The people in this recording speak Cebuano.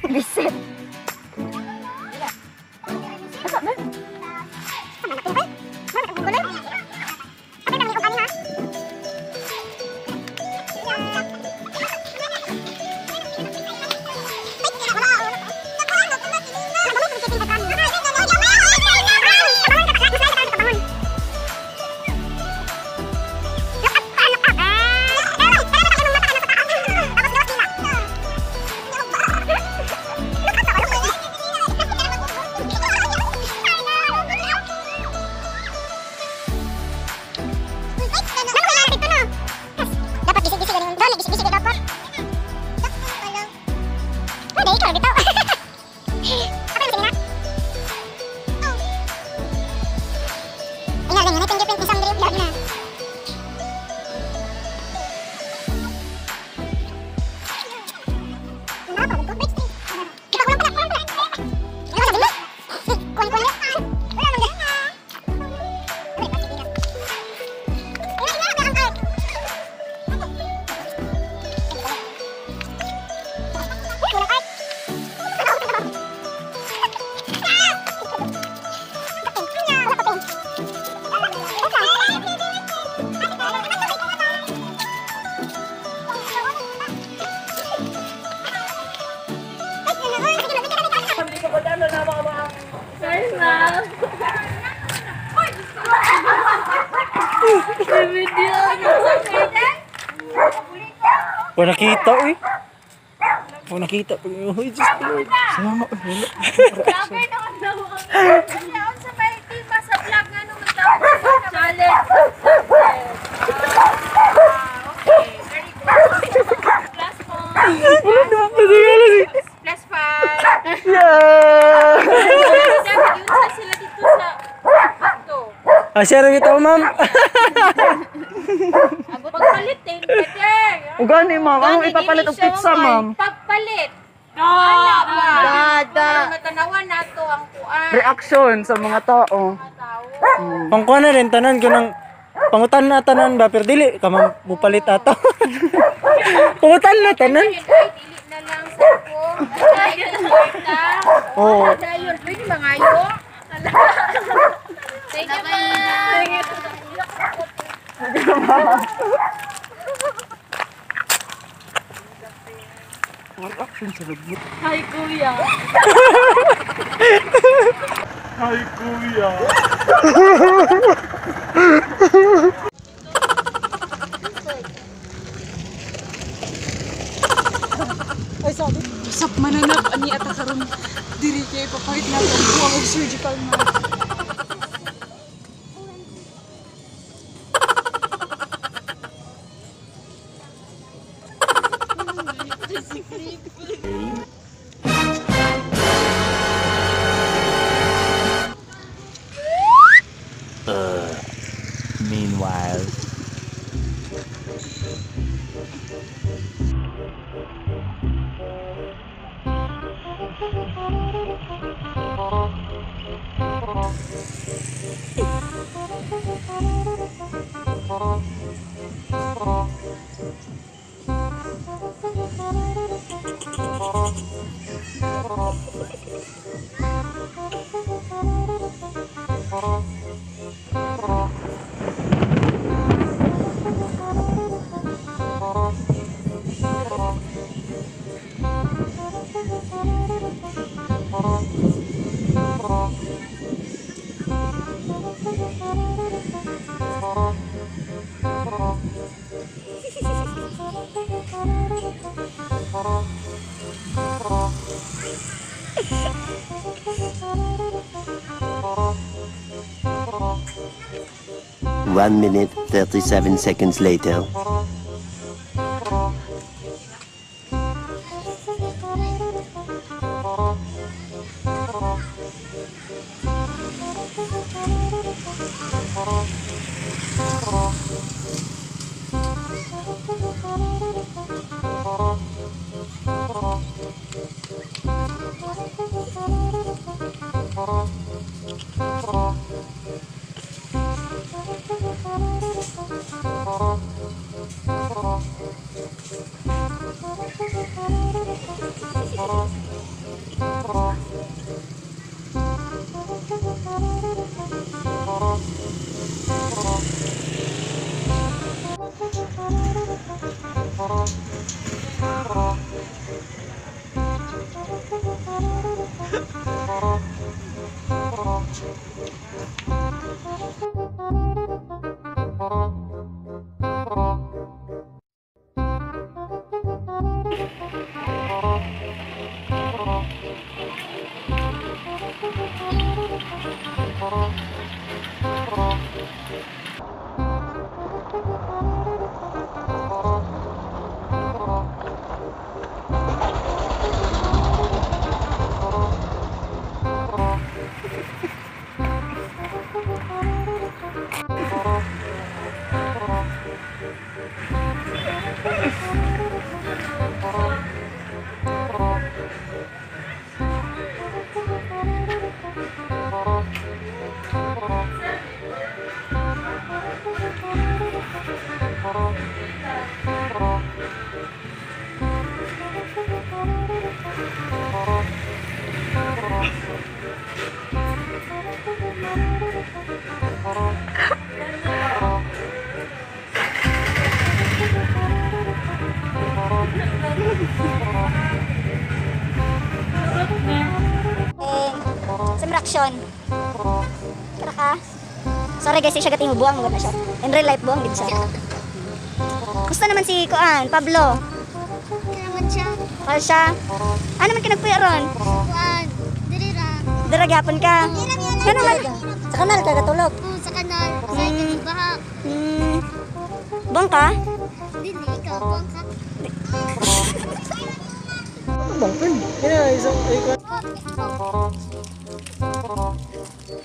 Bisit. Wala nakita, uy. Wala nakita. Uy, Diyos ko, Lord. Salamat. Wala. Sa may tema sa vlog nga nung challenge. Okay, very good. Plus 4. Wala naman pa siya. Plus 5. Yeah! Yun sila dito sa ito. Ah, share ito, ma'am. Pagpalit eh. Ugani, ma'am. Anong ipapalit og pizza, ma'am? Pagpalit. Da, da. Matanawan nato ang kuan. Reaction sa mga tao. Pangkuha na rin, tanan ko ng pangutan na tanan ba, pero dili ka ma'am mupalit ato. Pangutan na tanan. Ay, dili na lang sa ko. Ay, Oo. Dayon, pwede mangayo. Thank you, ma'am. Reaction sa lagbot. Hi, kuya. Hi, kuya. Usap mananap ani ata karon diri kay ipapalit na ang buwang og surgical mask. Meanwhile. 1 minute, 37 seconds later. Sa reaction. Kara ka. Sorry guys, siya gating buwang na siya. In real life buwang gid siya. Gusto naman si Kuan, Pablo. Kailangan siya. Mahal siya. Ano man ka nagpuyo ron? Kuan. Diri ra. Dira gyapon ka. Ano man? Sa kanal ka katulog. Oo, sa kanal. Sa mm. Baha. Buwang ka? Dili, ikaw. Buwang ka. Bang friend. Kaya isang ay Oh, oh.